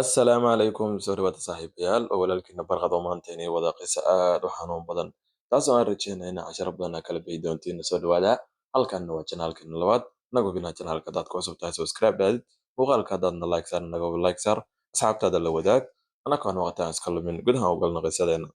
Assalaamu calaykum, soo dhawaada saaxiibayaal oo walaalkiina Barqad oo maanta inay wada qiso aad u xanuun badan, taasoo aan rajeynaya in casharo badan aad kala bixi doontiin. Soo dhawaada, halkanna waa channelkeena labaad. Nagu bina channelka hadaad ku cusub tahay, subscribe dhaadid muuqaalka, haddaadna like saar, naga like saar, asxaabtaada la wadaag. Annagoon waqti aan iska lumin, gudaha u galno qisadeena.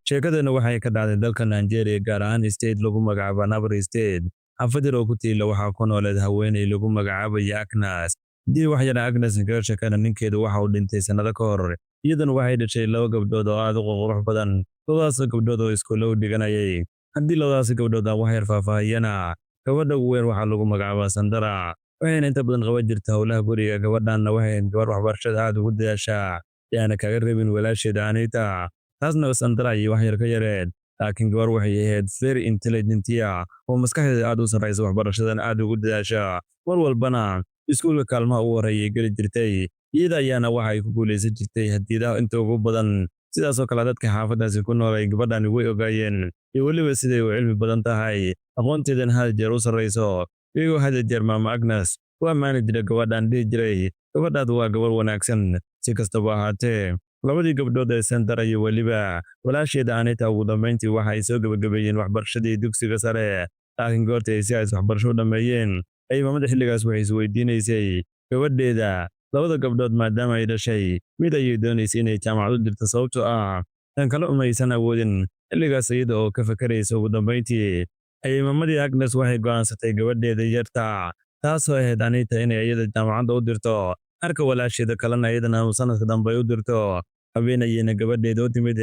Sheekadana waxay ka dhacday dalka Nigeria, gaar ahaan state lagu magacaabo Anambra State. Xaafad yar oo ku tiila waxaa ku nooleed haweeney lagu magacaabayo Agnes. Haddii wax yar Agnes kaga sheekana, ninkeedu waxa uu dhintay sannado ka hor. Iyaduna waxay dhashay laba gabdhood oo aad u qurux badan, labadaas gabdhood oo iskuulo u dhiganayay. Haddii labadaas gabdhood aan wax yar faahfaahiyana, gabadha ugu weyn waxaa lagu magacaabaa Sandara, waxayna inta badan qaban jirta howlaha guriga. Gabadhanna waxay ahayd gabar waxbarashada aad ugu dadaasha, yaana kaga rabin walaasheeda Anita. Taasna Sandara ayay wax yar ka yareed, laakiin gabar waxay ahayd very intelligent oo maskaxdeeda aad u sarreysa, waxbarashadan aad ugu dadaasha, mar walbana iskuulka kaalmaha ugu horreeyay geli jirtay. Iyada ayaana waxa ay ku guulaysan jirtay hadiyadaha inta ugu badan. Sidaasoo kale dadka xaafaddaasi ku nool ay gabadhani way ogaayeen iyo weliba siday u cilmi badan tahay, aqoonteedana had jeer u sarreyso, iyagoo had jeer maama Agnes u ammaani jiray gabadhan, dhihi jiray gabadhaadu waa gabar wanaagsan. Si kastaba ahaatee, labadii gabdhood ee Sandara iyo weliba walaasheeda Anita ugu dambeyntii waxa ay soo gabagabeeyeen waxbarashadii dugsiga sare. Laakiin goortii ay si ays waxbarasho u dhammeeyeen, ay maamada xilligaas waxay isweydiinaysay gabadheeda. Labada gabdhood maadaama ay dhashay, mid ayay doonaysay inay jaamacad u dirto, sababtoo ah tan kale umaysan awoodin xilligaas. Iyada oo ka fakaraysa, ugu dambeyntii ayay maamadii Agnes waxay go'aansatay gabadheeda yarta, taasoo ahayd Anita, inay iyada jaamacadda u dirto, halka walaasheeda kalena iyadana sanadka dambe ay u dirto. Haweenayeyna gabadheeda u timid,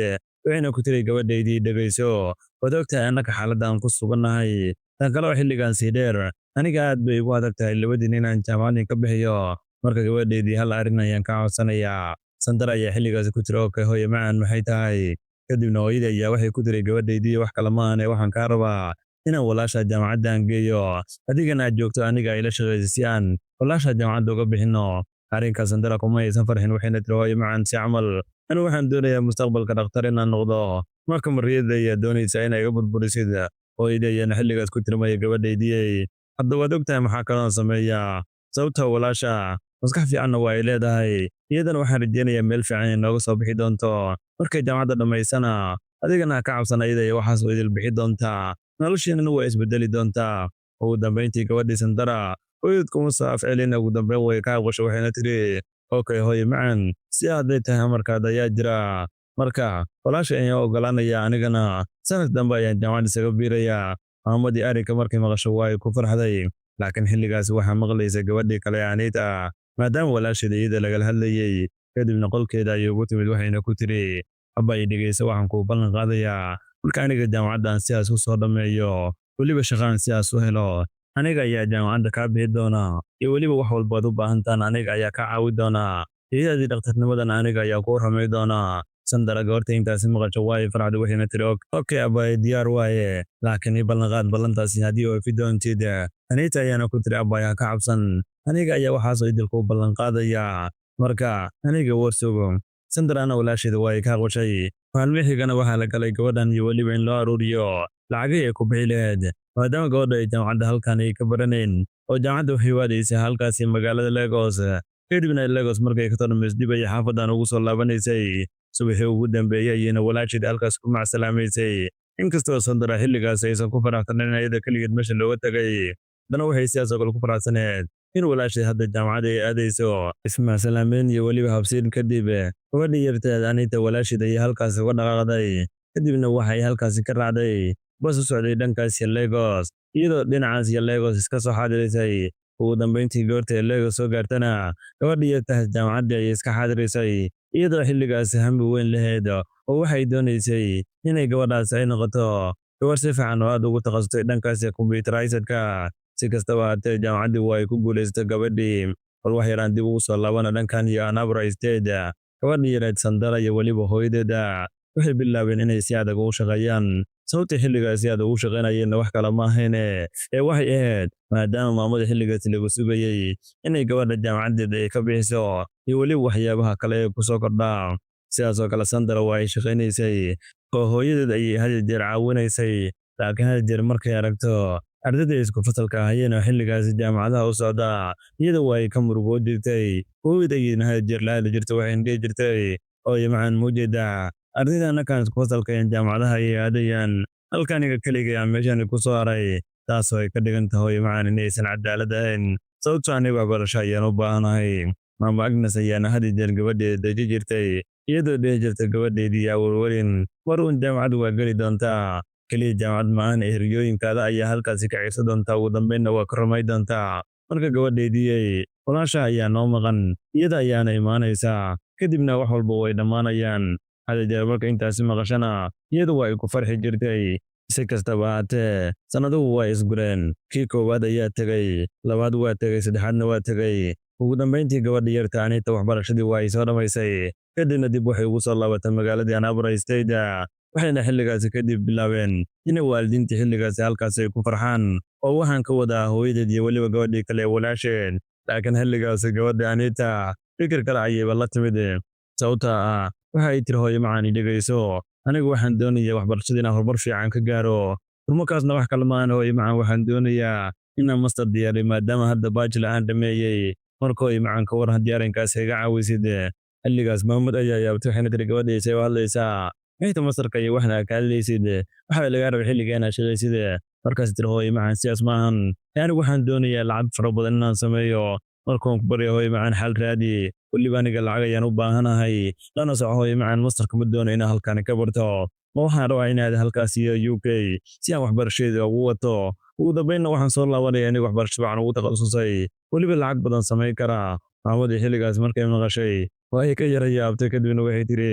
waxayna ku tiri: "Gabadhaydii, dhegayso, waad ogtahay annaka xaaladda aan ku sugannahay. Tan kale oo xilligan sii dheer, aniga aad bay igu adag tahay labadiin inaan jaamacadin ka bixiyo. Marka gabadhaydii, hal arrin ayaan kaa codsanayaa." Sandara ayaa xilligaasi ku tiri: "Okay hooyo macaan, maxay tahay?" Kadibna hooyadii ayaa waxay ku tiri: "Gabadhaydii, wax kale ma ahane, waxaan kaa rabaa inaan walaasha jaamacaddan geeyo, adigana aad joogto aniga ila shaqaysa si aan walaasha jaamacadda uga bixinno." Arrinkaas Sandara kuma aysan farxin, waxayna tiri: "Hooyo macaan, si camal anigu waxaan doonayaa mustaqbalka dhakhtar inaan noqdo, marka mariyada ayaa doonaysaa inay iga burburisid." Hooyadii ayaana xilligaas ku tirmaya: "Gabadhaydii, hadda waad ogtahay maxaa kaloon sameeyaa, sababta walaasha maskax fiicanna waa ay leedahay, iyadana waxaan rajeynayaa meel fiican inay nooga soo bixi doonto markay jaamacadda dhammaysana. Adigana ha ka cabsan, iyada iyo waxaas oo idil bixi doontaa, noloshiinana waa isbedeli doontaa." Ugu dambeyntii gabadhii Sandara hooyaded kuma soo afcelin. Ugu dambeyn way ka aqbasho, waxayna tiri: "Okay hooyo macaan, si hadday tahay amarkaada ayaa jira, marka walaasha ayaan ogolaanaya, anigana sanad dambe ayaan jaamacad isaga biirayaa." Maamadii arrinka markay maqasho waa ay ku farxday, laakiin xilligaasi waxaa maqlaysa gabadhii kale Anita, maadaama walaasheeda iyada lagala hadlayay. Kadibna qolkeeda ayay ugu timid, waxayna ku tiri: "Abba, i dhegeyso, waxaan kuu ballan qaadayaa marka aniga jaamacaddan sidaas u soo dhammeeyo, weliba shaqaan sidaas u helo, aniga ayaa jaamacadda kaa bixi doona, iyo weliba wax walbaad u baahantaan aniga ayaa kaa caawi doonaa, iyadii dhakhtarnimadan aniga ayaa kuu ramay doonaa." Sandara goorta intaasi maqasho waaye farxad, waxayna tiri: "Okay abbaye, diyaar waaye, laakiin ii ballanqaad ballantaasi haddii oofi doontid." Anita ayaana ku tiri: "Abbaye, ha ka cabsan, aniga ayaa waxaasoo idil kuu ballanqaadaya, marka aniga warsugo." Sandarana walaasheeda waa ay ka aqbashay. Maalmo xigana waxaa la galay gabadhan iyo weliba in loo aruuriyo lacagihii ay ku bixi lahayd, maadaama gabadha ay jaamacadda halkan ay ka baranayn oo jaamacadda waxay waadaysay halkaasi magaalada Lagos. Kadibna Lagos markay ka soo dhammayso, dib ayay xaafadan ugu soo laabanaysay. Subaxii ugu dambeeyay ayayna walaasheeda halkaas ku macsalaamaysay. Inkastoo Sandara xilligaas aysan ku faraxsaneyn iyada keligeed meesha looga tagay, haddana waxay sidaas oo kale ku faraxsaneed in walaasheed hadda jaamacadda ay aadayso. Ismacsalaamayn iyo weliba habsiin kadib, gabadhii yarteed Anita walaasheed ayay halkaasi uga dhaqaaqday. Kadibna waxay halkaasi ka raacday bas u socday dhankaasi Lagos, iyadoo dhinacaas iyo Lagos iska soo xaadirisay. Ugu dambeyntii goorta ay Lagos soo gaartana, gabadhii yartahay jaamacaddii ayay iska xaadirisay, iyadoo xilligaasi hami weyn lahayd oo waxay doonaysay inay gabadhaasi ay noqoto gabar si fiican oo aad ugu takhasustay dhankaasi computerized-ka. Si kastaba ahaatee, jaamacaddii waa ay ku guulaysatay gabadhii. Bal wax yaraan dib ugu soo laabana dhankan iyo Anambra State. Gabadhii yareed Sandara iyo weliba hooyadeeda waxay bilaabeen inay si adag ugu shaqeeyaan. Sababta xilligaas si adag ugu shaqeynayeenna wax kale ma ahayne ee waxay ahayd maadaama maamada xilligaasi lagu sugayay inay gabadha jaamacaddeeda ay ka bixiso iyo weliba waxyaabaha kale ee ku soo kordhaa. Sidaas oo kale Sandara waa ay shaqaynaysay oo hooyadeed ayay had iyo jeer caawinaysay. Laakiin had jeer markay aragto ardayda isku fasalka ahayeen oo xilligaasi jaamacadaha u socda, iyada waa ay ka murugoo jirtay. Hooyada ayayna had jeer la hadli jirtay, waxayna dhihi jirtay, "Hooyo macaan, ma ujeedaa ardayda annakaan isku fasalka ahayn jaamacadaha ayay aadayaan, halka aniga keligay aan meeshan ku soo haray?" Taasoo ay ka dhigan tahay, hooyo macaan, inaysan cadaalad ahayn, sababtoo aniga waxbarasho ayaan u baahanahay. Maama Agnes ayaana had iyo jeer gabadheeda deji jirtay, iyadoo dhihi jirtay, "Gabadheydii, yaa warwarin, mar uun jaamacad waa geli doontaa. Keliya jaamacad ma'ahan ee riyooyinkaada ayaa halkaasi ka ciirsan doontaa, ugu dambeynna waa ka rumay doontaa. Marka gabadheydii, walaasha ayaa noo maqan, iyada ayaana imaanaysaa, kadibna wax walba way dhammaanayaan." Had iyo jeer marka intaasi maqashana, iyadu waa ay ku farxi jirtay. Si kastaba haatee, sannaduhu waa isgureen. Kii koowaad ayaa tegey, labaad waa tegey, saddexaadna waa tegey. Ugu dambeyntii gabadha yarta Anita waxbarashadii waa ay soo dhammaysay, kadibna dib waxay ugu soo laabatay magaaladii Anambra State. Waxayna xilligaasi kadib bilaabeen inay waalidiintii xilligaasi halkaasi ay ku farxaan, oo waxaan ka wadaa hooyadeed iyo weliba gabadhii kale ee walaasheed. Laakiin xilligaasi gabadha Anita fikir kale ayayba la timid, sababtaa ah waxa ay tiri, "Hooyo macaan, i dhegayso. Anigu waxaan doonayaa waxbarashada inaan horumar fiican ka gaaro. Horumarkaasna wax kale maahan, hooyo macaan, waxaan doonayaa inaan master diyaariyo, maadaama hadda bachelor aan dhameeyey. Marka hooyo macaan, ka war haddii arrinkaas iga caawisid?" Xilligaas maamad ayaa yaabtay, waxayna tiri, "Gabadhiisa u hadlaysaa xitaa masterka iyo waxna ka hadlaysid? Waxaa lagaa rabay xilliga inaad shaqaysid." Markaas tiri, "Hooyo macaan, sidaas maahan. Anigu waxaan doonayaa lacag fara badan inaan sameeyo. Markaan ku baryo, hooyo macaan, xal raadi. Weliba aniga lacag ayaan u baahanahay. Lana soco, hooyo macaan, masterka ma doonayo inaan halkaan ka barto. Ma waxaan rabaa inaad halkaas iyo UK si aan waxbarashadeeda ugu wato. Ugu dambeynna waxaan soo laabanaya aniga waxbarasho fiican ugu takhasusay, weliba lacag badan samayn karaa." Maamadii xilligaas markay maqashay waa ay ka yara yaabtay, kadibna waxay tiri,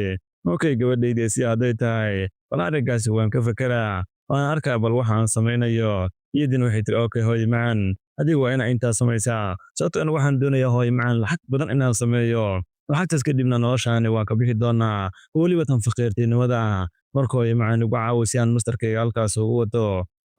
"Okay, gabadhayda, si hadday tahay, bal arrinkaasi waan ka fekeraa, waan arkaa bal waxa aan samaynayo." Iyadiina waxay tiri, "Okay, hooyo macaan, adiga waa inaa intaas samaysaa, sababtoo an waxaan doonayaa, hooyo macaan, lacag badan inaan sameeyo. Lacagtaas kadibna noloshaani waan ka bixi doonaa, weliba tan faqiirtinimada. Marka hooyo macaan, igu caawi si aan masterkayga halkaas ugu wato."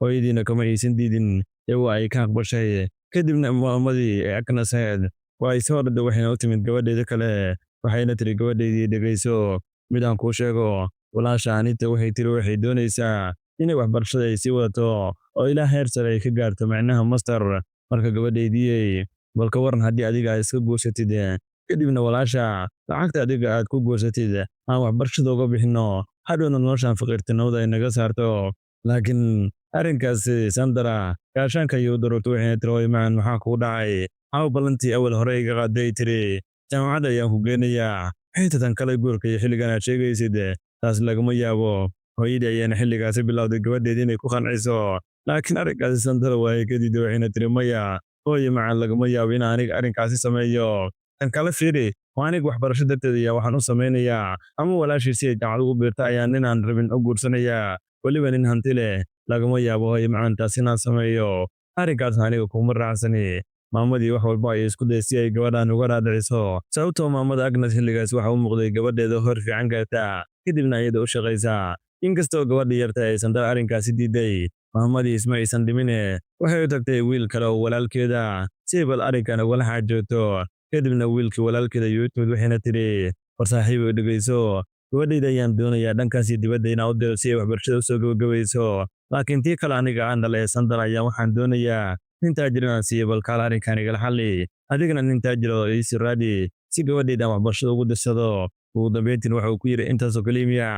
Hooyadiina kama aysan diidin ee waa ay ka aqbashay. Kadibna maamadii ee Agnes ahayd waa ay soo orday, waxayna u timid gabadheeda kale, waxayna tiri, "Gabadhaydii, dhegayso, mid aan kuu sheego. Walaasha Anita waxay tiri waxay doonaysaa inay waxbarashada ay sii wadato oo ilaa heer sare ay ka gaarto, macnaha master. Marka gabadhaydii, bal ka waran haddii adiga aad iska guursatid, kadibna walaasha lacagta adiga aad ku guursatid aan waxbarashada uga bixinno, hadhowna noloshan faqiirtinimada ay naga saarto?" Laakiin arrinkaasi Sandra gaashaanka ayuu u daruurtay, waxayna tiri, "Hooyo macaan, maxaa kugu dhacay? Maxaa ballantii awal hore iga qaaday? Tiri jaamacadda ayaan ku geynayaa. Xitaa tan kale, guurka iyo xilligan aad sheegaysid, taas lagama yaabo." Hooyadii ayaana xilligaasi bilowday gabadheedii inay ku qanciso, laakiin arrinkaasi Sandra waa ay ka diiday, waxayna tiri, "Maya, hooyo macaan, lagama yaabo in aniga arrinkaasi sameeyo. Tan kale fiiri, waa aniga waxbarasho darteed ayaa waxaan u samaynayaa, ama walaashii si ay jaamacad ugu biirta ayaan nin aan rabin u guursanayaa, weliba nin hanti leh? Lagama yaabo, hooyo macaan, taas inaan sameeyo. Arrinkaas aniga kuma raacsani." Maamadii wax walba ay isku day si ay gabadhan uga raadiciso, sababtoo maamada Agnes xilligaas waxa u muuqday gabadheeda hor fiican karta, kadibna iyada u shaqaysaa. Inkastoo gabadha yarta ay Sandra arrinkaasi diiday, maamadii isma aysan dhimine, waxay u tagtay wiil kale oo walaalkeeda si ay bal arrinkan ugala xaajoogto. Kadibna wiilkii walaalkeeda ayuu u timid, waxayna tidhi, "War saaxiibow, dhegayso. Gabadhayda ayaan doonayaa dhankaas iyo dibadda inaan u diro si ay waxbarashada usoo gabagabayso, laakiin tii kale aniga aan dhalay ee Sandra ayaa waxaan doonayaa nin taajir inaan siiyo. Bal kaal arrinkan igala xalli. Adigana nin taajir oo iisi raadi si gabadhayda aan waxbarashada ugu dirsado." Ugu dambeyntiin waxa uu ku yidhi, "Intaasoo kaliya miya?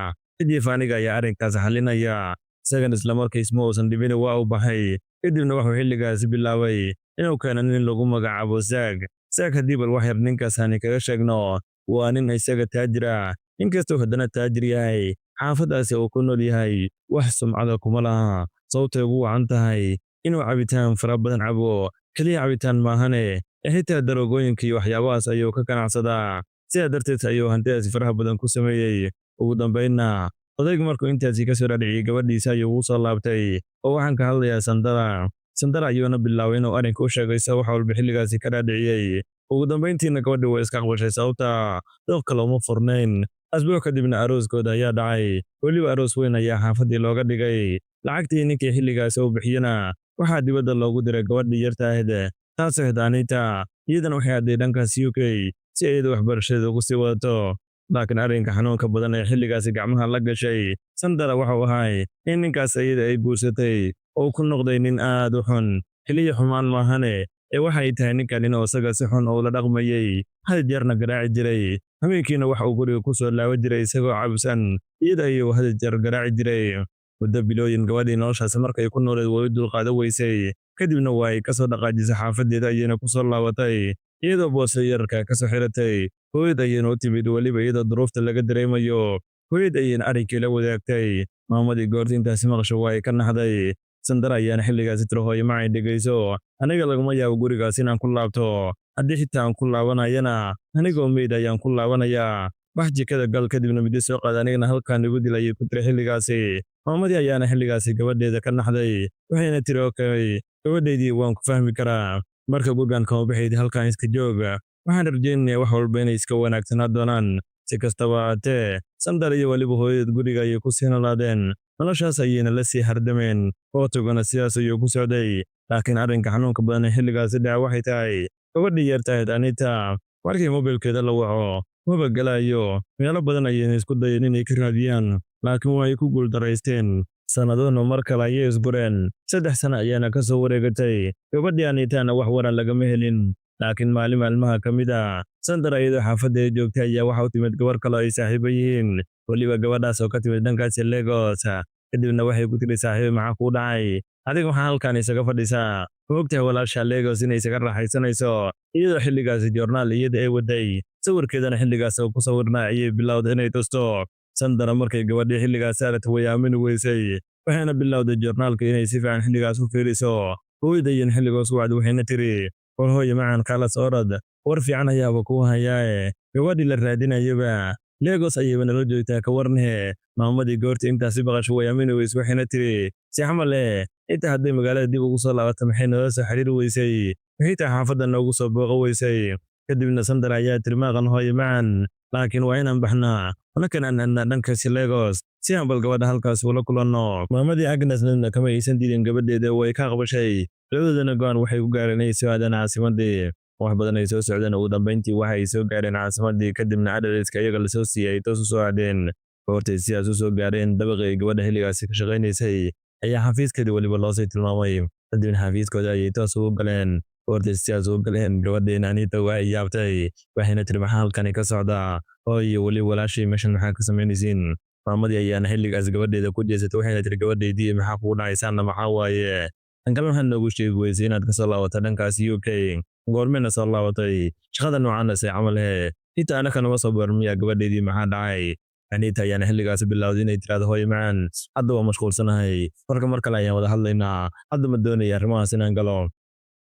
Jiif, aniga ayaa arrinkaas xalinaya." Isagan isla markiis ma uusan dhibin, waa uu baxay. Kadibna wuxuu xilligaasi bilaabay inuu keeno nin lagu magacaabo Zaag. Zaag, haddii bal wax yar ninkaasani kaga sheegno, waa nin isaga taajir ah. Inkastoo haddana taajir yahay, xaafaddaasi uu ku nool yahay wax sumcada kuma laha, sababtay ugu wacan tahay inuu cabitaan fara badan cabo. Keliya cabitaan maahane ee xitaa daroogooyinka iyo waxyaabahaas ayuu ka ganacsadaa. Sidaa darteed ayuu hantidaasi faraha badan ku sameeyey. Ugu dambeynna odaygu markuu intaasi ka soo dhaadhiciyey, gabadhiisa ayuu ugu soo laabtay, oo waxaan ka hadlayaa Sandara. Sandara ayuuna bilaabay inuu arrinka u sheego, isaga wax walba xilligaasi ka dhaadhiciyey. Ugu dambeyntiina gabadhi way iska aqbashay, sababta dooq kale uma furnayn. Asbuuc kadibna arooskooda ayaa dhacay. Weliba aroos weyn ayaa xaafaddii looga dhigay. Lacagtii ninkii xilligaasi uu bixiyena waxaa dibadda loogu diray gabadhii yarta ahayd, taasoo ahayd Anita. Iyadana waxay aaday dhankaas UK si iyada waxbarashadeeda ugu sii wadato. Laakiin arrinka xanuunka badan ee xilligaasi gacmaha la gashay Sandara wuxuu ahay in ninkaas iyada ay guursatay oo ku noqday nin aad u xun. Keliya xumaan maahane ee waxay tahay ninkan inuu isaga si xun ula dhaqmayay, had jeerna garaaci jiray. Habeenkiina waxa uu guriga ku soo laaban jiray isagoo cabsan, iyada ayuu had jeer garaaci jiray. Muddo bilooyin gabadhii noloshaasi markay ku nooleed way u dulqaadan weysay. Kadibna waa ay ka soo dhaqaajisay, xaafadeeda ayayna ku soo laabatay, iyadoo boorso yararka ka soo xiratay. Hooyad ayayna u timid, weliba iyadoo duruufta laga dareemayo. Hooyad ayayna arrinkii la wadaagtay. Maamadii goorta intaasi maqasho waa ay ka naxday. Sandara ayaana xilligaasi tiri, "Hooyo macay, dhegayso, aniga laguma yaabo gurigaas inaan ku laabto. Haddii xitaa aan ku laabanayana, anigoo meyd ayaan ku laabanayaa. Wax jikada gal, kadibna midi soo qaada, anigana halkaan igu dil," ayay ku tiri xilligaasi. Maamadii ayaana xilligaasi gabadheeda ka naxday, waxayna tiri, "Okay, gabadhaydii, waan ku fahmi karaa. Marka gurigan kama baxayd, halkaan iska jooga. Waxaan rajaynayaa wax walba inay iska wanaagsanaa doonaan." Si kastaba ahaatee, Sandar iyo weliba hooyadeed guriga ayay ku sii noolaadeen, noloshaas ayayna la sii hardameen. Waqtiguna sidaas ayuu ku socday. Laakiin arrinka xanuunka badan ee xilligaasi dhaca waxay tahay gabadhii yartahayd Anita markii mobilkeeda la waco maba galayo. Meelo badan ayayna isku dayeen inay ka raadiyaan, laakiin waa ay ku guuldaraysteen. Sanadona mar kale ayay isgureen. 3 sano ayaana ka soo wareegatay. Gabadhii Anitana wax waran lagama helin. Laakiin maalin maalmaha ka mid ah, Sandar iyadoo xaafadda ay joogtay ayaa waxa u timid gabar kale oo ay saaxiibo yihiin, weliba gabadhaas oo ka timid dhankaasi Lagos. Kadibna waxay ku tiri, "Saaxiibo, maxaa kuu dhacay? Adiga waxaa halkan isaga fadhisaa? Ma ogtahay walaasha Lagos inay isaga raaxaysanayso?" Iyadoo xilligaasi joornaal iyada ay waday, sawirkeedana xilligaas oo ku sawirnaa ayay bilowday inay tusto. Sandara markay gabadhii xilligaasi aragtay way aamini weysay, waxayna bilowday joornaalka inay si fiican xilligaas u fiiriso. Hooyadayan xilligaas wacdi, waxayna tiri, "War hooyo macaan, kaalas orad, war fiican ayaaba kuu hayaaye. Gabadhii la raadinayaba Lagos ayayba nala joogtaa, ka warnehe." Maamadii goortii intaasi baqasho way aamini weysay, waxayna tiri, "Si xamal eh, inta hadday magaalada dib ugu soo laabato, maxay noola soo xiriiri weysay? Maxay tahay xaafadda noogu soo booqan weysay?" Kadibna Sandar ayaa tiri, "Maaqan hooyo macan, laakiin waa inaan baxnaa anakan aan aadnaa dhankaasi Lagos si aan bal gabadha halkaas ula kulanno." Maamadii Agnes midna kama aysan diidin gabadheeda, way ka aqbashay. Labadoodana go'aan waxay ku gaareen inay soo aadaan caasimadii. Wax badan ay soo socdeen, ugu dambeyntii waxa ay soo gaareen caasimadii. Kadibna addresska iyaga lasoo siiyey ay toos u soo aadeen. Goortay sidaas u soo gaareen dabaqii ay gabadha xilligaasi ka shaqaynaysay ayaa xafiiskeedii weliba loosii tilmaamay. Kadibna xafiiskooda ayay toos ugu galeen. Goortay sidaas ugu galeen, gabadheena Anita waa ay yaabtay, waxayna tiri, "Maxaa halkani ka socdaa? Hooyo, weli walaashay, meeshan maxaa ka samaynaysiin?" Maamadii ayaana xilligaas gabadheeda ku jeesatay, waxayna tiri, "Gabadhaydii, maxaa kugu dhacaysaanna? Maxaa waaye tan kale? Waxaad noogu sheegi weysay inaad kasoo laabatay dhankaas UK? Goormeyna soo laabatay? Shaqada noocaana see camal he? Inta anaka nama soo barmiya? Gabadhaydii, maxaa dhacay?" Anita ayaana xilligaas bilowday inay tiraahdo, "Hooyo macaan, hadda waa mashquulsanahay. Marka mar kale ayaan wada hadlaynaa. Hadda ma doonaya arrimahaas inaan galo.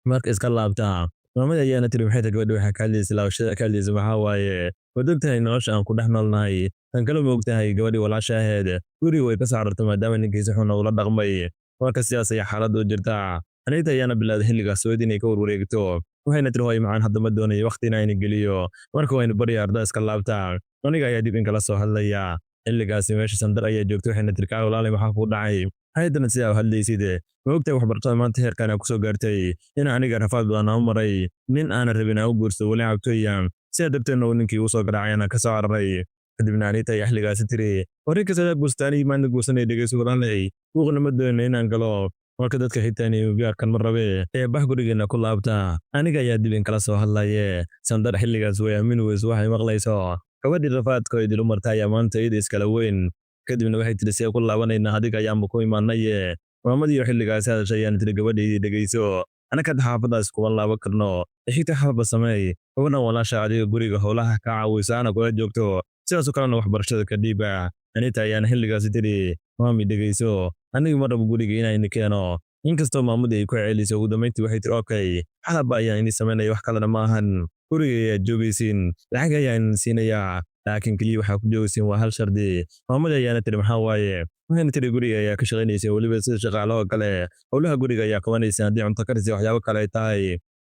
Marka iska laabtaa." Maamadii ayaana tiri, "Maxay tahay gabadha waxaa ka hadlaysa? Laabashada ka hadlaysa maxaa waaye? Waad ogtahay nolosha aan ku dhex noolnahay. Tan kale, ma ogtahay gabadhii walaasha ahayd guriga way ka soo carartay maadaama ninkiisa xun ula dhaqmay? Marka sidaas ayaa xaaladda u jirtaa." Anita ayaana bilowday xilligaas hooyada inay ka warwareegto, waxayna tiri, "Hooyo macaan, hadda ma doonayo waqti inaan geliyo. Marka waynu barya arda, iska laabtaa, aniga ayaa dib in kala soo hadlaya." Xilligaasi meesha Sandar ayaa joogtay, waxayna tiri, "Kaa walaalay, maxaa kuu dhacay? Haydana sidaa u hadlaysid? Ma ogtahay waxbarashada maanta heerkaan aa kusoo gaartay in aniga rafaad badan aan u maray, nin aanan rabin aan u guursado, weli cabtoya? Sidaa darteedna uu ninkii uu soo garaacay anaa ka soo cararay." Kadibna Anita ayaa xilligaasi tiri, "Warin kasta guursataa, anigii maanta guursanay. Dhegeyso walaalay, buuqna ma doonina inaan galo. Marka dadka xitaa inay gaarkan ma rabe ee bax, gurigeena ku laabta, aniga ayaa dib in kala soo hadlaye." Sandar xilligaas way aamini weyso waxay maqlayso. Gabadhii rafaadka idil u marta ayaa maanta iyada iskala weyn. Kadibna waxay tiri, "See ku laabanaynaa? Adiga ayaanba ku imaanaye." Maamadii oo xilligaasi hadashay ayaana tiri, "Gabadhaydii, dhegeyso, anaka xaafadaas kuma laaban karno. Xigta xalba sameey, gabadhan walaasha adiga guriga howlaha ka caawisa, ana kula joogto, sidaasoo kalena waxbarashada ka dhiiba." Anita ayaana xilligaasi tiri, "Maami, dhegeyso, aniga ma rabo guriga inayna keeno." Inkastoo maamadii ay ku celisay, ugu dambeyntii waxay tiri, "Okay, xalaba ayaan idin samaynaya. Wax kalena ma ahan, guriga ayaad joogaysiin, lacag ayaan idin siinayaa, laakiin keliya waxaa ku joogaysiin waa hal shardi." Maamadii ayaana tiri, "Maxaa waaye?" Waxayna tiri, "Guriga ayaa ka shaqaynaysa, weliba sida shaqaalaha kale howlaha guriga ayaa qabanaysa, haddii cunto karis iyo waxyaabo kale ay tahay."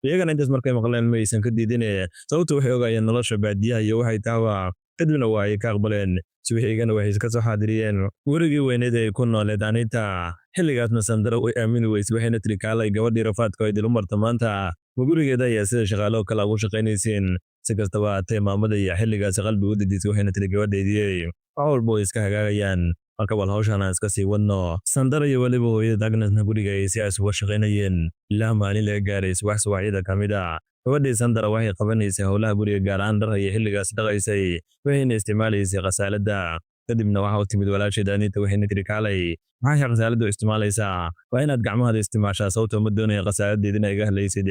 Iyagana intaas markay maqleen ma aysan ka diidine, sababtu waxay ogaayeen nolosha baadiyaha iyo waxay tahaba. Kadibna waa ay ka aqbaleen. Subaxigana waxay iska soo xaadiriyeen gurigii weyneed ee ku nooleed Anita. Xilligaasna Sandara way aamini weysay, waxayna tiri, "Kaalay, gabadhii rafaadka oo idil u marta maanta ma gurigeeda ayaa sida shaqaalo kale ugu shaqaynaysiin?" Si kastaba haatee, maamada iyo xilligaasi qalbigu u dejisay, waxayna tiri, "Gabadheydii, wax walba way iska hagaagayaan, marka bal hawshan aan iska sii wadno." Sandara iyo weliba hooyada Agnesna guriga ay si uga shaqaynayeen ilaa maalin laga gaaray subax subaxyada ka mid ah. Gabadhii Sandara waxay qabanaysay howlaha guriga, gaar ahaan dhar ayay xilligaas dhaqaysay, waxayna isticmaalaysay khasaaladda. Kadibna waxa u timid walaasheed Anita, waxayna tiri, "Kaalay, maxay khasaaladdu isticmaalaysaa? Waa inaad gacmahaada isticmaashaa, sababtoo ma doonaya khasaaladeed inay iga hadlaysid."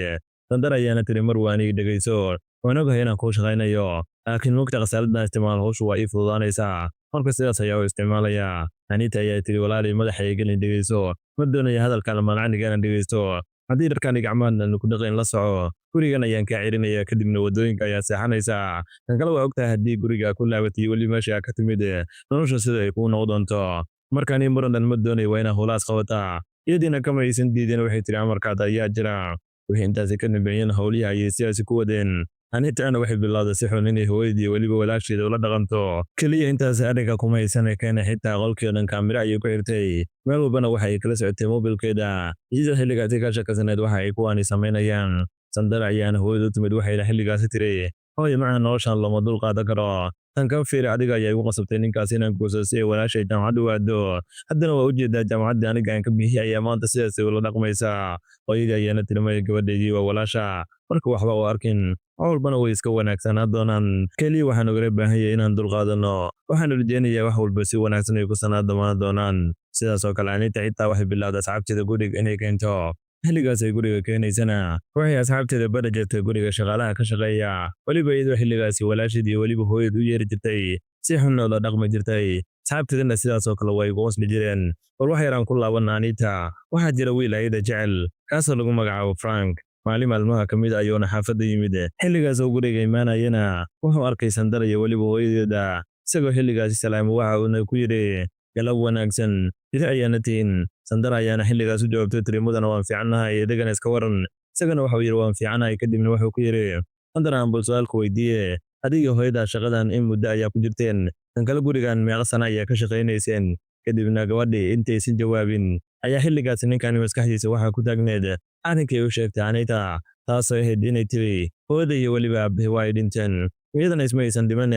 Sandara ayaana tiri, "Mar waaniga dhegayso, waan ogahay inaan kuu shaqaynayo, laakiin mugta khasaaladdan isticmaal hawshu waa ii fududaanaysaa, marka sidaas ayaa u isticmaalayaa." Anita ayaa tiri, "Walaalay, madaxa gelin, dhegayso, ma doonaya hadalkan malacniga inaan dhegaysto. Haddii dharkaan gacmahan ku dhaqayn, la soco, gurigan ayaan kaa celinaya, kadibna wadooyinka ayaa seexanaysaa. Kan kale, waa ogtahay haddii guriga ku laabatay weli meesha ka timid nolosha sida ay kuu noqon doonto. Markaan murandan ma doonayo, waa inaa howlahaas qabataa." Iyadiina kama aysan diidin, waxay tiri, "Amarkaada ayaa jira." Wixii intaasi ka dambeeyeen, howlihii ayay sidaasi ku wadeen. Anitana waxay bilowday si xun inay hooyadii weliba walaasheeda ula dhaqanto. Keliya intaasi arrinka kuma haysan keena, xitaa qolkii oo dhan kaamiro ayay ku xirtay, meel walbana waxa ay kala socotay mobilkeeda, iyadoo xilligaasi ka shakasaneed waxa ay kuwaani samaynayaan. Sandara ayaana hooyada u timid, waxayna xilligaasi tiri, "Hooyo macaan, noloshan looma dul qaadan karo. Tan ka fiiri, adiga ayaa igu qasabtay ninkaas inaan guursado si ay walaashay jaamacad u aado. Haddana waa ujeedaa, jaamacaddii aniga aan ka bixiyay ayaa maanta sidaas ula dhaqmaysaa." Hooyadii ayaana tiri, "Maya, gabadhaydii, waa walaasha, marka waxba u arkin, wax walbana way iska wanaagsanaa doonaan. Keliya waxaan ogala baahan yahay inaan dulqaadanno. Waxaan rajeynayaa wax walba si wanaagsan ay ku sanaa damaan doonaan." Sidaas oo kale Anita xitaa waxay bilowday asxaabteeda guriga inay keento. Xilligaas ay guriga keenaysana, waxay asxaabteeda bari jirtay guriga shaqaalaha ka shaqeeya, weliba iyadoo xilligaasi walaasheed iyo weliba hooyad u yeeri jirtay, si xunna ula dhaqmi jirtay. Asxaabteedana sidaas oo kale way ugu qosli jireen. Bal wax yaraan ku laabanna Anita. Waxaa jira wiil ayada jecel, kaasoo lagu magacaabo Frank. Maalin maalmaha ka mid ayuuna xaafadda yimid. Xilligaas oo guriga imaanayana, wuxuu arkay Sandara iyo weliba hooyadeeda. Isagoo xilligaasi salaamay, waxa uuna ku yidhi, "Galab wanaagsan, sidee ayaana tihiin?" Sandara ayaana xilligaas u jawaabtay, tiri, "Mudana, waan fiicannahay, adigana iska waran?" Isagana waxuu yidhi, "Waan fiicanahay." Kadibna wuxuu ku yidhi, "Sandara, aan bal su'aal ku weydiiye, adiga hooyadaa shaqadan in muddo ayaa ku jirteen. Tan kale, gurigan meeqa sana ayaa ka shaqaynayseen?" Kadibna gabadhii intaysan jawaabin ayaa xilligaasi ninkani maskaxdiisa waxaa ku taagneed arrinkay u sheegtay Anita, taasoo ahayd inay tiri hooyada iyo weliba aabbahi waa ay dhinteen, iyadana isma aysan dhiman.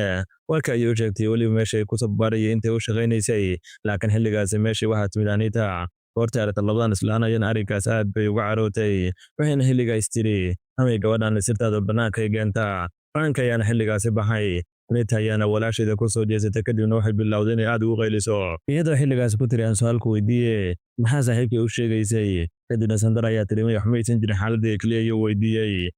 Warka ayay u sheegtay weliba meeshay ku sabarayay intay u shaqaynaysay. Laakiin xilligaasi meeshii waxaa timid Anita. Goorta aragta labadan islaanayana, arrinkaas aad bay uga carootay, waxayna xilligaas tiri, "Amay gabadhan sirtaada bannaanka ay keentaa?" Frank ayaana xilligaasi baxay. Anita ayaana walaasheeda ku soo jeesatay, kadibna waxay bilowday inay aad ugu qayliso, iyadoo xilligaasi ku tiri, "Aan su'aal ku weydiiye, maxaa saaxiibkay u sheegaysay?" Kadibna Sandara ayaa tiri, "Maya, waxma aysan jirin, xaaladii keliya ayuu weydiiyey."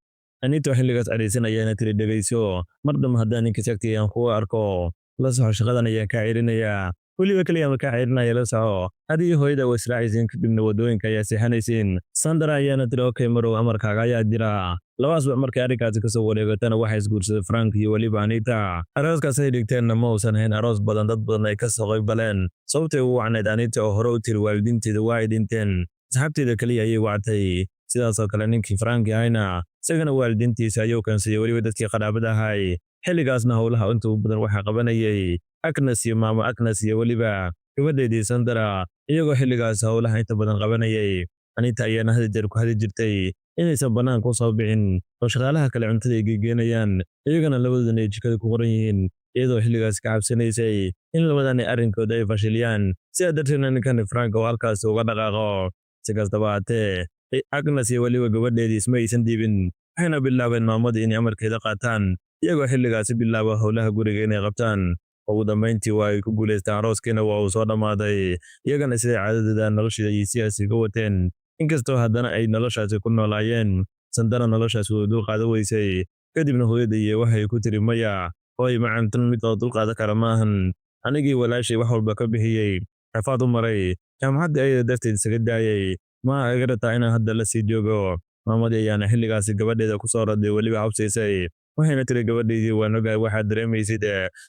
Anita xilligaas cadhaysan ayaana tiri, "Dhegayso, mar dambe haddaan ninka sagtay aan kugu arko, la soco, shaqadan ayaan kaa celinayaa. Weliba keliya ma kaa celinaya, la soco, adiga hooyada waa israacaysiin, kadibna waddooyinka ayaa seexanaysiin." Sandra ayaana tiri, "Okay marow, amarkaaga ayaa jira." 2 asbuuc markay arrinkaasi kasoo wareegatana, waxaa isguursaday Frank iyo weliba Anita. Arooskaas ay dhigteenna ma uusan ahayn aroos badan dad badan ay kasoo qayb galeen, sababtay ugu wacnayd Anita oo hore u tiri waalidiinteeda waa ay dhinteen, asxaabteeda keliya ayay wactay. Sidaasoo kale ninkii Frank ahayna, isagana waalidiintiisa ayuu keensaday, weliba dadkii qaraabada ahay. Xilligaasna howlaha inta ugu badan waxaa qabanayay Agnes iyo maamo Agnes iyo weliba gabadheedii Sandra, iyagoo xilligaas howlaha inta badan qabanayay. Anita ayaana had jeer ku hadi jirtay inaysan bannaanka u soo bixin oo shaqaalaha kale cuntada ay geygeenayaan, iyagana labadoodana ay jikada ku qoran yihiin, iyadoo xilligaas ka cabsanaysay in labadani arrinkooda ay fashiliyaan, sidaa darteedna ninkani Frank oo halkaasi uga dhaqaaqo. Si kastaba haatee, Agnes iyo weliba gabadheedii isma aysan dhiibin, waxayna bilaabeen maamadii inay amarkeeda qaataan, iyagoo xilligaasi bilaaba howlaha guriga inay qabtaan. Ugu dambayntii waa ay ku guulaysteen, arooskiina waa uu soo dhammaaday. Iyagana siday caadadooda nolosha ay sidaasi ka wateen, inkastoo haddana ay noloshaasi ku noolaayeen. Sandara noloshaasi way dul qaadan weysay. Kadibna hooyada iyo waxay ku tiri, "Maya, hooy macan, tan mid oo dul qaadan kara maahan. Anigii walaashay wax walba ka bixiyey, rafaad u maray, jaamacaddii ayada darteed isaga daayay, ma iga rataa inaan hadda la sii joogo?" Maamadii ayaana xilligaasi gabadheeda ku soo raday, weliba habsiisay, waxayna tiri, "Gabadhaydii, waan ogahay waxaad dareemaysid,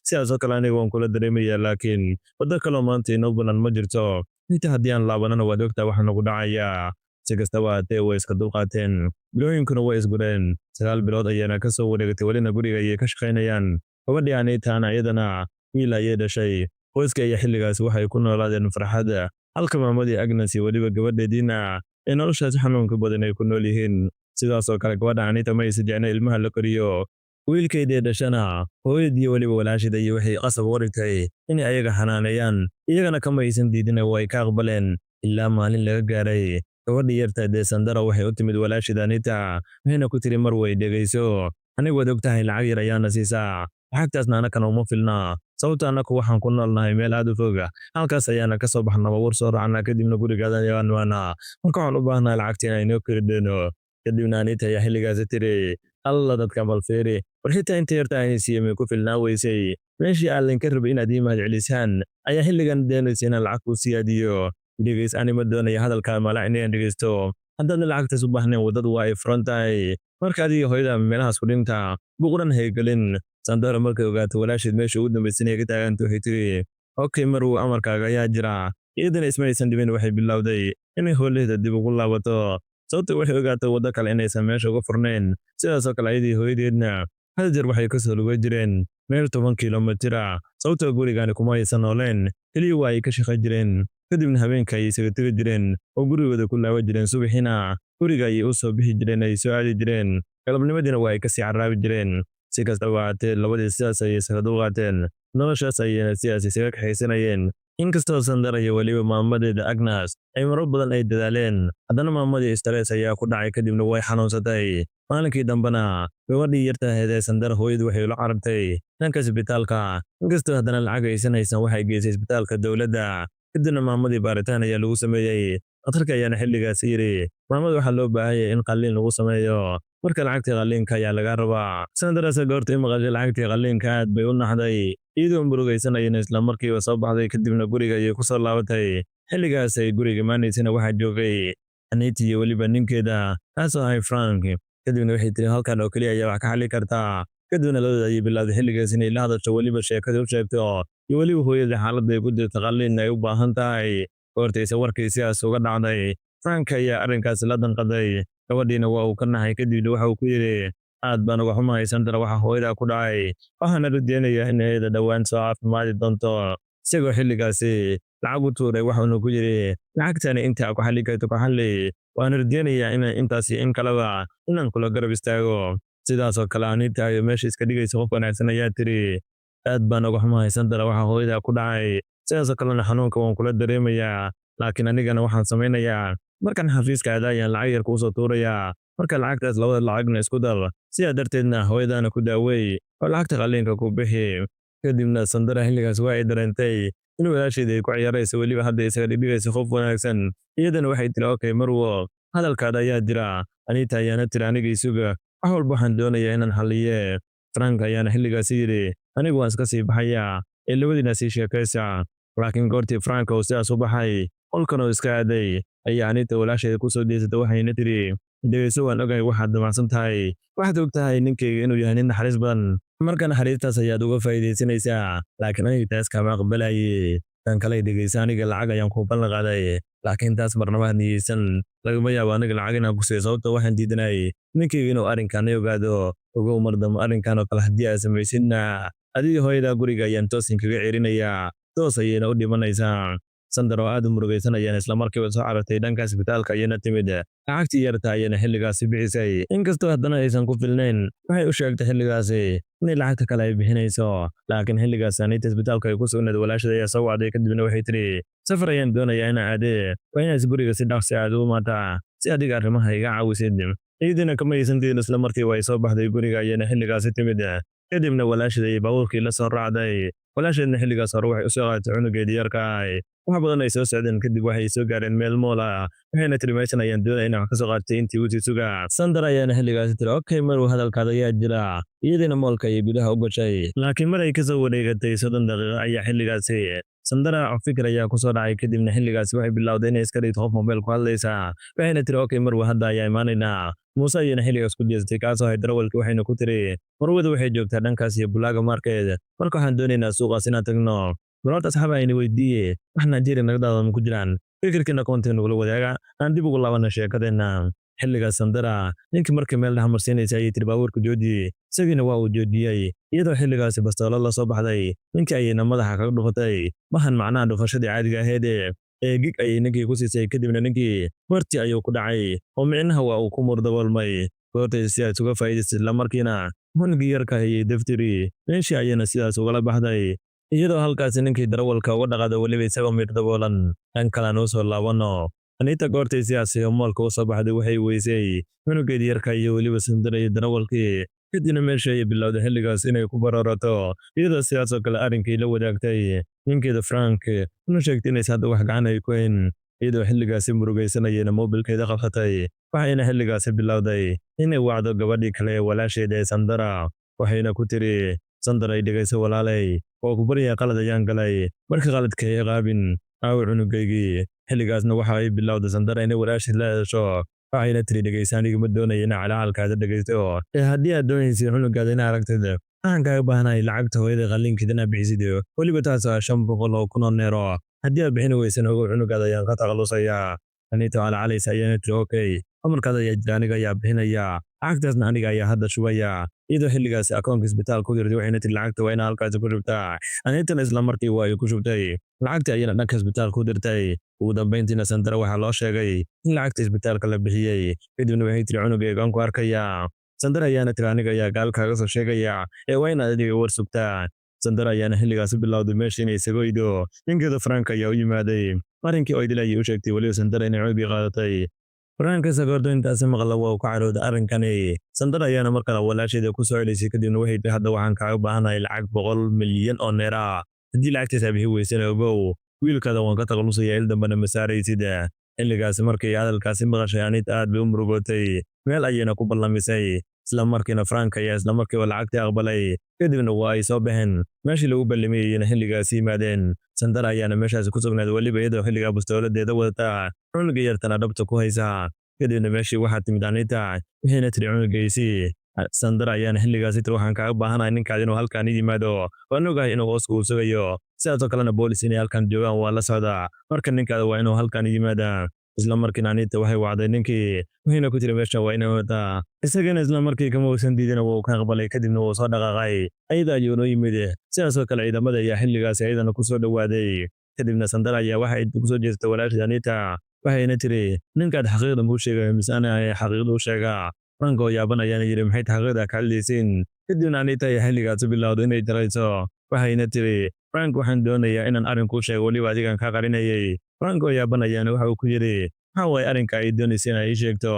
sidaas oo kale aniga waan kula dareemayaa, laakiin waddo kaloo maanta inoo banan ma jirto. Inta haddii aan laabanana, waad ogtaa waxa nagu dhacayaa." Si kastaba haatee, way iska dulqaateen, bilooyinkuna way isgureen. 9 bilood ayaana ka soo wareegatay, welina guriga ayay ka shaqaynayaan. Gabadhii Anitana iyadana wiil ayay dhashay. Qoyska ayaa xilligaas waxay ku noolaadeen farxad, halka maamadii Agnes iyo weliba gabadheediina ee noloshaasi xanuunka badan ay ku nool yihiin. Sidaasoo kale gabadha Anita ma aysan jeclayn ilmaha la koriyo. Wiilkeedii dhashana hooyadii weliba walaasheed ayay waxay qasab uga dhigtay inay ayaga xanaaneeyaan. Iyagana kama aysan diidin, way ka aqbaleen. Ilaa maalin laga gaaray, gabadhii yarta dee Sandara waxay u timid walaasheed Anita, waxayna ku tiri, "Mar way dhegayso, anigu waad ogtahay lacag yar ayaana siisaa, lacagtaasna anakana uma filna, sababta annaku waxaan ku noolnahay meel aad u fog. Halkaas ayaana ka soo baxna, baabuur soo raacnaa, kadibna gurigaada ayaan waanaa. Marka waxaan u baahnahay lacagta inaan inoo kordhino." Kadibna Anita ayaa xilligaasi tiri, "Alla dadkan bal fiiri, war xitaa inta yarta aan siiyey may ku filnaa weysay? Meeshii aan linka rabay inaad ii mahad celisaan ayaa xilligan doonaysa inaan lacag kuu siyaadiyo. Dhegeys, ani ma doonaya hadalkaa mala inaan dhegeysto. Haddaadna lacagtaas u baahnayn, waddadu waa ay furan tahay. Marka adiga hooyada meelahaas ku dhinta, buuqdhan haygelin." Sandara markay ogaato walaasheed meesha ugu dambaysan ay ka taaganta, waxay tiri, "Okay marwo, amarkaaga ayaa jira." Iyadana isma aysan dhibin, waxay bilowday inay howlaheeda dib ugu laabato, sababta waxay ogaatay waddo kale inaysan meesha uga furnayn. Sidaasoo kale ayadii hooyadeedna hal jeer waxay kasoo luga jireen meel 10 kilomitir ah, sababtoo gurigani kuma aysan nooleen, keliya waa ay ka shaqayn jireen, kadibna habeenka ayay isaga tegi jireen oo gurigooda ku laaban jireen. Subaxiina guriga ayay u soo bixi jireen, ay soo aadi jireen, galabnimadiina waa ay kasii carraabi jireen. Si kastaba ahaatee, labadii sidaas ayay isaga dulqaateen, noloshaas ayayna sidaas isaga kaxaysanayeen. Inkastoo Sandara iyo weliba maamadeeda Agnes ay marar badan ay dadaaleen, haddana maamadii stress ayaa ku dhacay, kadibna way xanuunsatay. Maalinkii dambena gabadhii yarta ahayd ee Sandara hooyadu waxay ula carartay dhanka isbitaalka. Inkastoo haddana lacag aysan haysan, waxay geysay isbitaalka dowladda. Kadibna maamadii baaritaan ayaa lagu sameeyey. Dhakhtarka ayaana xilligaas yidhi, "Maamada waxaa loo baahan yahay in qalliin lagu sameeyo, marka lacagtii qalliinka ayaa laga rabaa." Sandarase goorta i maqashay lacagtii qalliinka aad bay u naxday. Iyadoo murugaysanayana isla markiiba soo baxday, kadibna guriga ayay ku soo laabatay. Xilligaas ay guriga imaanaysana waxaa joogay Anita iyo weliba ninkeeda, kaasoo ahay Frank. Kadibna waxay tiri, "Halkan oo keliya ayaa wax ka xalli kartaa." Kadibna labadooda ayay bilowday xilligaas inay la hadasho, weliba sheekada u sheegto iyo weliba hooyada xaaladda ay ku jirto, qalliin ay u baahan tahay. Goortayse warkii sidaas uga dhacday, Frank ayaa arrinkaasi la danqaday, gabadhiina waa uu ka naxay. Kadibna waxa uu ku yidhi, "Aad baan uga xumahay Sandra waxa hooyada ku dhacay, waxaana rajeynayaa in iyada dhowaan soo caafimaadi doonto." Isagoo xilligaasi lacag u tuuray, waxauna ku yidhi, "Lacagtani inta ku xalli karto ku xalli, waana rajeynayaa in intaas iyo in kaleba inaan kula garab istaago." Sidaasoo kale Anita ayo meesha iska dhigaysa qof wanaagsan ayaa tiri, "Aad baan uga xumahay Sandra waxa hooyada ku dhacay, sidaasoo kalena xanuunka waan kula dareemayaa, laakiin anigana waxaan samaynayaa, markaan xafiiska aada ayaan lacag yar kuu soo tuurayaa. Marka lacagtaas labada lacagna isku dar, sidaa darteedna hooyadana ku daawey oo lacagta qalliinka ku bixi." Kadibna Sandara xilligaas waa ay dareentay in walaasheeda ay ku ciyaarayso, weliba hadda isaga dhigdhigayso qof wanaagsan. Iyadana waxay tiri, "Okay marwo, hadalkaada ayaa jira." Anita ayaana tiri, "Aniga isuga, wax walba waxaan doonayaa inaan xalliye." Frank ayaana xilligaasi yidhi, "Anigu waan iska sii baxayaa ee labadiina sii sheekaysa." Laakiin goortii Frank uu sidaas u baxay, qolkan uu iska aaday, ayaa Anita walaasheeda ku soo jeesatay, waxayna tiri, "Dhegeyso, waan ogahay waxaad damacsan tahay. Waxaad og tahay ninkayga inuu yahay nin naxariis badan, marka naxariistaas ayaad uga faa'iidaysanaysaa, laakiin aniga taas kama aqbalaye. Tan kale dhegeysa, aniga lacag ayaan kuu ballan qaaday, laakiin taas marnaba ha niyeysan. Lagama yaabo aniga lacag inaan ku siiyo, sababta waxaan diidanayay ninkayga inuu arrinkan i ogaado. Ogow, mar dambe arrinkan oo kale haddii aad samaysidna, adiga hooyadaa guriga ayaan toosin kaga cerinayaa, toos ayayna u dhimanaysaa." Sandar oo aad u murugaysan ayaan isla markiiba soo carartay dhanka isbitaalka ayayna timid. Lacagtii yarta ayayna xilligaasi bixisay. Inkastoo haddana aysan ku filnayn, waxay u sheegtay xilligaasi inay lacagta kale ay bixinayso. Laakiin xilligaas Anita isbitaalka ay ku sugnayd, walaashada ayaa soo wacday. Kadibna waxay tiri, "Safar ayaan doonayaa inaan aadee, waa inaad guriga si dhaqsi aad u imaataa si adiga arrimaha iga caawisid." Ciidina kama aysan diidin, isla markiiba ay soo baxday, guriga ayayna xilligaasi timid. Kadibna walaasheed ayay baabuurkii la soo raacday. Walaasheedna xilligaas hore waxay u soo qaadatay cunugeedii yarka ah. Wax badan ay soo socdeen kadib, waxay soo gaareen meel mall ah, waxayna tiri, "Meeshan ayaan doonaya inaan wax ka soo qaatay, intii uu sii sugaa." Sandar ayaana xilligaasi tiri, "Okay marw, hadalkaada ayaa jira." Iyadiina mallka ayay gudaha u gashay. Laakiin mar ay kasoo wareegatay 30 daqiiqo ayaa xilligaasi Sandara fikir ayaa ku soo dhacay. Kadibna xilligaasi waxay bilowday inay iska dhigto qof mobile ku hadlaysa, waxayna tiri, "Okay marwa, hadda ayaa imaanaynaa." Muuse ayayna xilligaas ku jeestay, kaasoo ahay darawalkii, waxayna ku tiri, "Marwada waxay joogtaa dhankaas iyo Bulaaga Market, marka waxaan doonaynaa suuqaas inaan tagno." Bal horta asxaaba ayna weydiiye, wax Nigeria naga daawada ma ku jiraan? Fikirkiina comment nagula wadaaga. Aan dib ugu laabana sheekadeenna. Xilligaas Sandara ninkii markii meel dhex marsiinaysa ayay tiri, "Baabuurka jooji." Isagiina waa uu joojiyey, iyadoo xilligaasi bastoolo la soo baxday. Ninkii ayayna madaxa kaga dhufatay. Mahan macnaha dhufashadii caadiga ahayd ee gig ayay ninkii ku siisay. Kadibna ninkii bartii ayuu ku dhacay, oo micnaha waa uu ku murdaboolmay. Goortay sidaas uga faa'iidaystay, islamarkiina cunugii yarka ayay daftiri, meeshii ayayna sidaas ugala baxday, iyadoo halkaasi ninkii darawalka uga dhaqaada, weliba isagoo miir daboolan. Dhan kale u soo laabanno. Anita goortay sidaas mall-ka u soo baxday, waxay weysay cunugeedii yarka iyo weliba Sandara iyo darawalkii. Kadibna meesha ayay bilowday xilligaas inay ku bararato, iyadoo sidaasoo kale arrinkii la wadaagtay ninkeeda Frank, una sheegtay inaysan hadda wax gacan ay ku hayn. Iyadoo xilligaasi murugaysanayena moobilkeeda qabsatay, waxayna xilligaasi bilowday inay wacdo gabadhii kale ee walaasheeda ee Sandara. Waxayna ku tiri, "Sandara, ay dhegayso walaalay, waa ku baryaa, qalad ayaan galay, marka qaladka ay qaabin, aawi cunugaygii?" Xilligaasna waxa ay bilowday Sandara inay walaasheed la hadasho. Waxayna tiri, "Dhegaysa, aniga ma doonaya inaa calacalkaada dhegaysto, ee haddii aad doonaysid cunugaada inaa aragtid, waxaan kaaga baahanahay lacagta hooyada qalliinkeeda inaad bixisid, weliba taas waa 500,000 oo neero. Haddii aad bixin weysan, ogow, cunugaada ayaan ka takhalusayaa." Anita calcalaysa ayaana tiri, "Okay, amarkaada ayaa jira, aniga ayaa bixinaya lacagtaasna, aniga ayaa hadda shubaya." Iyadoo xilligaasi akoonka isbitaalka ku dirtay, waxayna tiri, "Lacagta waa inaa halkaasi ku shubtaa." Anitana isla markii waa ay ku shubtay lacagta, ayana dhanka isbitaalka ku dirtay. Ugu dambayntiina Sandara waxaa loo sheegay in lacagta isbitaalka la bixiyey. Kadibna waxay tiri, "Cunugaygaan ku arkayaa." Sandara ayaana tiri, "Aniga ayaa gaal kaaga soo sheegaya, ee waa inaad adiga war sugtaa." Sandara ayaana xilligaasi bilowday meesha inay isagoydo. Ninkeeda Frank ayaa u yimaaday. Arrinkii oo idil ayay u sheegtay, weliba Sandara inay cunugii qaadatay. Frank goorto intaasi maqla, waa uu ka carooday arrinkani. Sandara ayaana mar kale walaasheeda ku soo celisay. Kadibna waxay tiri, "Hadda waxaan kaaga baahanahay lacag 100 milyan oo neera. Haddii lacagtaas bixi weysana, ogow, wiilkaada waan ka takhalusaya, il dambena ma saaraysid." Xilligaasi markay hadalkaasi maqashay Anita, aad bay u murugootay, meel ayayna ku ballamisay. Isla markiina Frank ayaa isla markiiba lacagtii aqbalay. Kadibna waa ay soo baxeen, meeshii lagu ballimayayna xilligaasi yimaadeen. Sandara ayaana meeshaasi ku sugnayd, weliba iyadoo xilligaa bastooladeeda wadata, cunuga yartana dhabta ku haysa. Kadibna meeshii waxaa timid Anita, waxayna tiri, "Cunugaysii." Sandara ayaana xilligaasi tiri, "Waxaan kaaga baahanahay ninkaad inuu halkaan i yimaado. Waan ogahay inuu hoos kuu sugayo, sidaasoo kalena boolis inay halkan joogaan waa la socdaa, marka ninkaada waa inuu halkaan yimaadaa." Isla markiina Anita waxay wacday ninkii, waxayna ku tiri, "Meesha waa inay wadaa." Isagana isla markii kama uusan diidin, wuu ka aqbalay. Kadibna wuu soo dhaqaaqay, ayada ayuu noo yimid. Sidaasoo kale ciidamada ayaa xilligaasi ayadana ku soo dhowaaday. Kadibna Sandara ayaa waxay ku soo jeestay walaasheed Anita, waxayna tiri, "Ninkaad xaqiiqda muu sheegaya mise ana ayaa xaqiiqda u sheegaa?" Frank oo yaaban ayaana yidhi, "Maxay xaqiiqda ka hadlaysiin?" Kadibna Anita ayaa xilligaasi bilowday inay jarayso, waxayna tiri, "Frank, waxaan doonayaa inaan arrin kuu sheego, weliba adigan kaa qarinayay." Frank oo yaaban ayaana waxa uu ku yidhi, "Maxaa waaye arrinka ay doonaysa inay ii sheegto?"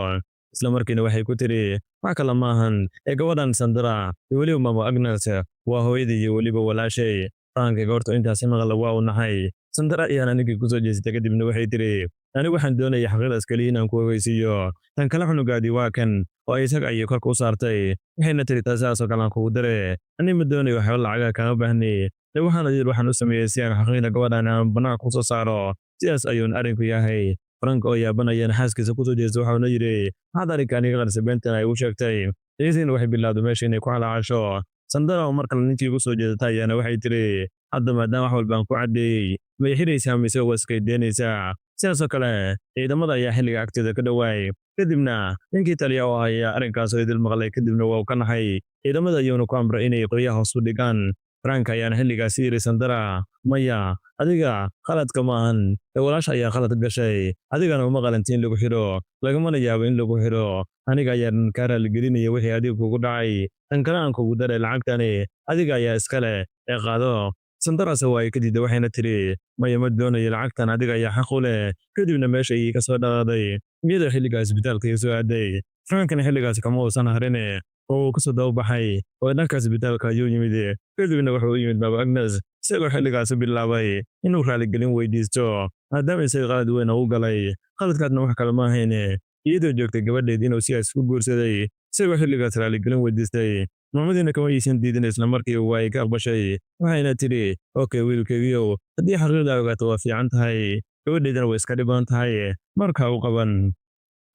Isla markiina waxay ku tiri, "Wax kale maahan ee gabadhan Sandara iyo weliba mama Agnes waa hooyadii iyo weliba walaashay." Frank goorta intaasi maqla, waa uu naxay. Sandara ayaana ninkii kusoo jeestay. Kadibna waxay tiri, "Anigu waxaan doonaya xaqiiqdaas keliya inaan ku ogeysiiyo. Tan kale, cunugaadii waa kan," oo isaga ayay korka u saartay. Waxayna tiri, "Taas kale aan kugu dare, ani ma doonayo waxba lacaga, kama baahni, ee waxaan adil waxaan u sameeyey si aan xaqiiqda gabadhan aan bannaanka kusoo saaro. Sidaas ayuuna arrinku yahay." Frank oo yaabanayana xaaskiisa kusoo jeestay, waxauna yidhi, "Maxaad arrinkan iga qarisay? Beentan ay u sheegtay." Iyadiina waxay bilowday meesha inay ku calaacasho. Sandara oo mar kale ninkii ugu soo jeedatay ayaana waxay tiri, "Hadda maadaama wax walbaan ku caddeeyey, may xiraysaa mise waa iskay deynaysaa?" Sidaasoo kale ciidamada ayaa xilliga agteeda ka dhowaay. Kadibna ninkii taliya oo ayaa arrinkaas oo idil maqlay. Kadibna waa uu ka naxay. Ciidamada ayuuna ku amray inay qoryaha hoos u dhigaan. Frank ayaana xilligaasi yidhi, "Sandara, maya, adiga qaladka maahan ee walaasha ayaa qalad gashay. Adigana uma qalanti in lagu xidho, lagamana yaabo in lagu xidho. Aniga ayaan kaa raaligelinaya wixii adiga kugu dhacay. Tan kale aan kugu daray, lacagtani adiga ayaa iska leh ee qaado." Sandarase waa ay ka diiday, waxayna tiri, "Maya, ma doonayo lacagtan, adiga ayaa xaq u leh." Kadibna meesha ayay ka soo dhaqaaday, iyadoo xilligaas isbitaalka ay soo aaday. Frankna xilligaasi kama uusan harine, oo uu kasoo dababaxay, oo dhanka isbitaalka ayuu yimid. Kadibna wuxuu u yimid Baba Agnes, isagoo xilligaasi bilaabay inuu raaligelin weydiisto, maadaama isaga qalad weyn u galay. Qaladkaasna wax kale ma ahayne iyadoo joogtay gabadheed inuu sidaas ku guursaday. Isagoo xilligaas raaligelin weydiistay, maamadiina kama aysan diidin, isla markiiba waa ay ka aqbashay. Waxayna tidhi, "Okay, wiilkaygiiow, haddii xaqiiqda ogaato waa fiican tahay, gabadheedana way iska dhiban tahay, marka u qaban."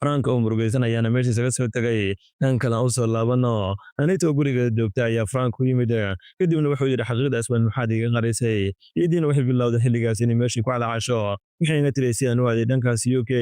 Frank oo murugaysan ayaana meesha isaga soo tegay. Dhan kale u soo laabano. Anita oo gurigeeda joogta ayaa Frank ku yimid. Kadibna wuxuu yidhi, "Xaqiiqdaas baan maxaad iiga qarisay?" Iyadiina waxay bilowday xilligaas inay meeshii ku calaacasho. Waxayna tiri, "Sidaan u aaday dhankaas UK,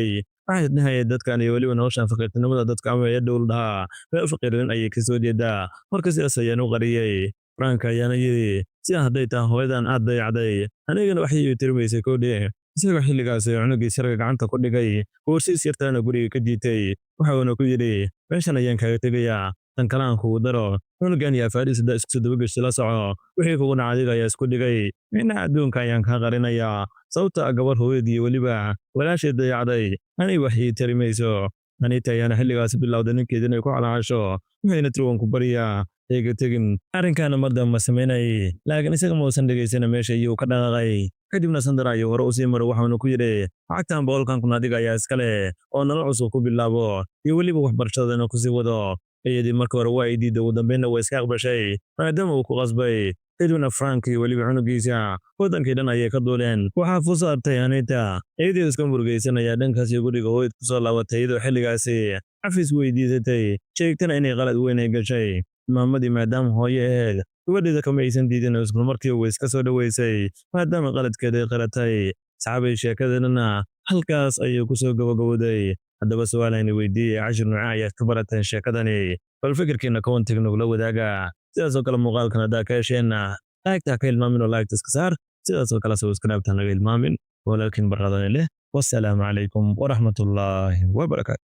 Waxay isdhahayay dadkan iyo weliba noloshan faqiirtinimada dadka ama ee dhowl dhahaa meel faqiirin ayay kasoo jeedaa, marka sidaas ayaan u qariyey. Frank ayaana yidhi, sidaa hadday tahay hooyadan aad dayacday, anigana waxay ii tirimaysay koodhe. Isagoo xilligaasi cunugii sharga gacanta ku dhigay, boorsiis yartaana guriga ka jiitay, waxauna ku yidhi, meeshan ayaan kaaga tegayaa. Tan kale aan kugu daro, cunugan iyo afaariis haddaa isku soo dabageshay, la soco wixii kugu dhaca adiga ayaa isku dhigay. Minaha adduunka ayaan kaa qarinayaa, sababta ah gabar hooyadii weliba walaasheed dayacday aniga wax ii tari mayso. Anita ayaana xilligaasi bilowday ninkeeda inay ku calaacasho, waxayna tiri, waan ku baryaa, iga tegin, arrinkaana mar dambe ma samaynayay. Laakiin isaga ma uusan dhegaysana, meesha ayuu ka dhaqaaqay. Kadibna Sandra ayuu hore usii maray, waxauna ku yidhi, lacagtan 100,000 adiga ayaa iska leh oo nolol cusub ku bilaabo iyo weliba waxbarashadana kusii wado. Iyadii marka hore waa ay diiday, ugu dambeynna way iska aqbashay maadaama uu ku qasbay. Kadibna Frank iyo weliba cunugiisa wadankii dhan ayay ka duuleen. Waxaa fusaartay Anita iyadoo iska murugaysanaya dhankaasi guriga hooyad kusoo laabatay, iyadoo xilligaasi cafis weydiisatay, sheegtana inay qalad weyn ay gashay. Maamadii maadaama hooyo ahayd gabadheeda kama aysan diidin oo isla markiiba way iska soo dhoweysay maadaama qaladkeeda ay qaratay. Saxaabay, sheekadana halkaas ayay kusoo gabagabowday. Haddaba su-aalayna weydiiyey, cashir nuuca ayaad ka barateen sheekadani? Bal fikirkiina comment-iga nagula wadaaga. Sidaasoo kale muuqaalkan haddaa ka hesheenna, like-ta ka hilmaamin oo like-ta iska saar. Sidaasoo kale subscribe-ta naga hilmaamin. Walaalkiin Barqadani leh, wassalaamu calaykum waraxmatullaahi wabarakaatu.